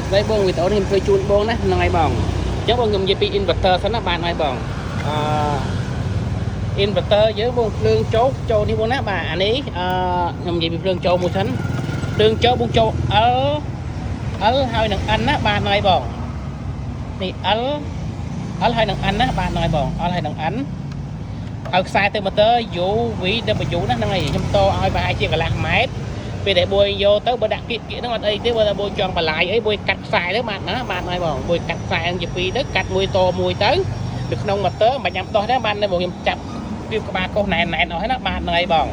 ស្ដីបងវីដេអូនេះខ្ញុំធ្វើជូនបងណាហ្នឹងហើយបងអញ្ចឹងបងខ្ញុំនិយាយពី inverter សិនណាបាទហើយបងអឺ inverter យើងបងភ្លើងចូលចូលនេះបងណាបាទអានេះអឺខ្ញុំនិយាយពីភ្លើងចូលមួយសិនភ្លើងចូលបងចូល L L ហើយនឹង N ណាបាទហ្នឹងហើយបងនេះ L L ហើយនឹង N ណាបាទហ្នឹងហើយបង L ហើយនឹង N ហើយខ្សែទៅ motor U V W ណាហ្នឹងហើយខ្ញុំតឲ្យប្រហែលជាកន្លះម៉ែត្រពេលដែលបួយយកទៅបើដាក់គៀកគៀកហ្នឹងអត់អីទេបើតែបួយចង់បន្លាយអីបួយកាត់ខ្សែទៅបាទណាបាទហើយបងបួយកាត់ខ្សែហ្នឹងជាពីរទៅកាត់មួយតមួយទៅនៅក្នុង motor មិនបាច់ញ៉ាំដោះទេបាទនៅបងខ្ញុំចាប់ពីក្បាលកោសណែនណែនអស់ហើយណាបាទហ្នឹងហើយបង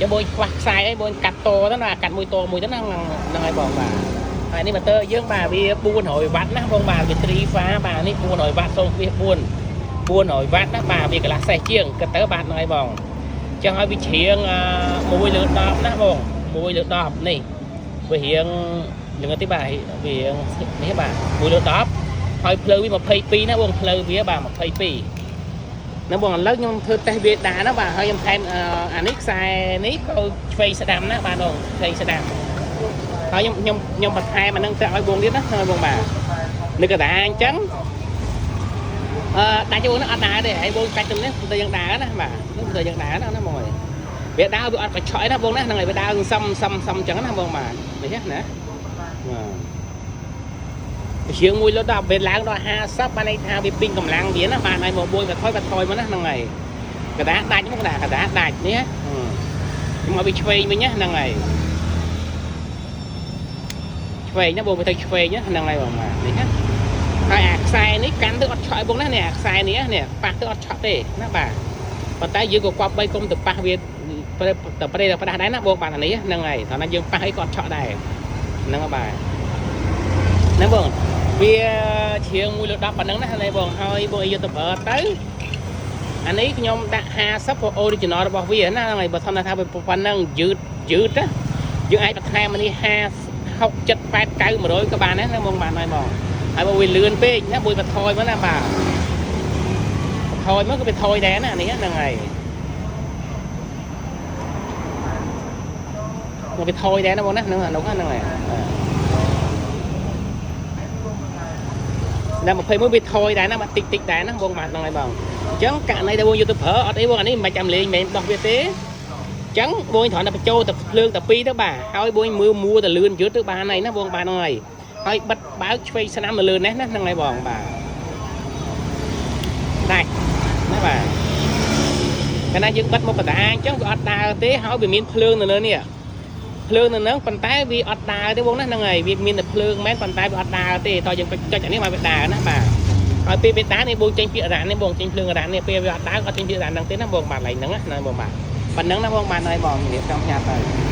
ចាំបួយខ្វះខ្សែអីបួយកាត់តទៅណាកាត់មួយតមួយទៅណាហ្នឹងហើយបងបាទហើយនេះ motor យើងបាទវា400វ៉ាត់ណាបងបាទវា3 phase បាទនេះ400វ៉ាត់0.4 400វ៉ាត់ណាបាទវាកន្លះសេះជាងគិតទៅបាទហ្នឹងហើយបងចឹងឲ្យវាជ្រៀង1លើ10ណាបង1លើ10នេះវារៀងយ៉ាងនេះបាទវារៀងនេះបាទ1លើ10ហើយផ្លូវវា22ណាបងផ្លូវវាបាទ22ណាបងឥឡូវខ្ញុំធ្វើតេស្តវាដាណាបាទហើយខ្ញុំថែមអានេះខ្សែនេះក៏ឆ្វេងស្ដាំណាបាទបងឆ្វេងស្ដាំហើយខ្ញុំខ្ញុំខ្ញុំបន្ថែមអានឹងទៅឲ្យបងទៀតណាឲ្យបងបាទនៅកណ្ដាលអញ្ចឹង អឺដាច់បងហ្នឹងអត់ដើរទេហើយបងកាច់ទៅនេះទៅយើងដើរណាបាទនេះទៅយើងដើរណាណាបងអើយវាដើរវាអត់កញ្ឆក់ឯណាបងណាហ្នឹងហើយវាដើរសំសំសំអញ្ចឹងណាបងបាទនេះណាបាទជាងមួយលើដល់វាឡើងដល់50បានន័យថាវាពេញកម្លាំងវាណាបាទហើយមកបួយវាថយវាថយមកណាហ្នឹងហើយកដាដាច់មកកដាកដាដាច់នេះខ្ញុំឲ្យវាឆ្វេងវិញណាហ្នឹងហើយឆ្វេងណាបងវាទៅឆ្វេងណាហ្នឹងហើយបងបាទនេះណា ហើយអាខ្សែនេះកាន់ទៅអត់ឆក់ឲ្យបងណានេះអាខ្សែនេះនេះប៉ះទៅអត់ឆក់ទេណាបាទប៉ុន្តែយើងក៏គប្បីគុំទៅប៉ះវាប្រេទៅប្រេទៅផ្ដាស់ដែរណាបងបាទអានេះហ្នឹងហើយត្រង់ណាយើងប៉ះអីក៏អត់ឆក់ដែរហ្នឹងហើយបាទហ្នឹងបងវាជ្រៀង1លើ10ប៉ុណ្ណឹងណានេះបងហើយបងឲ្យយកទៅប្រើទៅអានេះខ្ញុំដាក់50ព្រោះ original របស់វាណាហ្នឹងហើយបើថនថាវាប៉ុណ្ណឹងយឺតយឺតណាយើងអាចបន្ថែមអានេះ50 60 70 80 90 100ក៏បានដែរណាបងបាទហើយបង ហើយបើវាលឿនពេកណាមួយបន្ថយមកណាបាទបន្ថយមកក៏វាថយដែរណានេះហ្នឹងហើយមកវាថយដែរណាបងណាហ្នឹងអានោះហ្នឹងហើយដល់21វាថយដែរណាបាទតិចតិចដែរណាបងបាទហ្នឹងហើយបងអញ្ចឹងករណីដែលបងយកទៅប្រើអត់អីបងអានេះមិនបាច់ចាំលេងមិនដោះវាទេអញ្ចឹងបងគ្រាន់តែបញ្ចូលតែភ្លើងតែពីរទៅបាទហើយបងមើលមួទៅលឿនយឺតទៅបានហើយណាបងបាទហ្នឹងហើយហើយបិទបើកឆ្វេងស្នាមនៅលើនេះណាហ្នឹងហើយបងបាទដាច់ណាបាទកាលណាយើងបិទមកកដាអញ្ចឹងវាអត់ដើរទេហើយវាមានភ្លើងនៅលើនេះភ្លើងនៅហ្នឹងប៉ុន្តែវាអត់ដើរទេបងណាហ្នឹងហើយវាមានតែភ្លើងមែនប៉ុន្តែវាអត់ដើរទេតោះយើងចុចអានេះមកវាដើរណាបាទហើយពេលវាដើរនេះបងចេញពាក្យ run នេះបងចេញភ្លើង run នេះពេលវាអត់ដើរអត់ចេញពាក្យ run ហ្នឹងទេណាបងបាទឡៃហ្នឹងណាបងបាទប៉ុណ្ណឹងណាបងបាទហើយបងរៀបចំផ្ញើទៅ។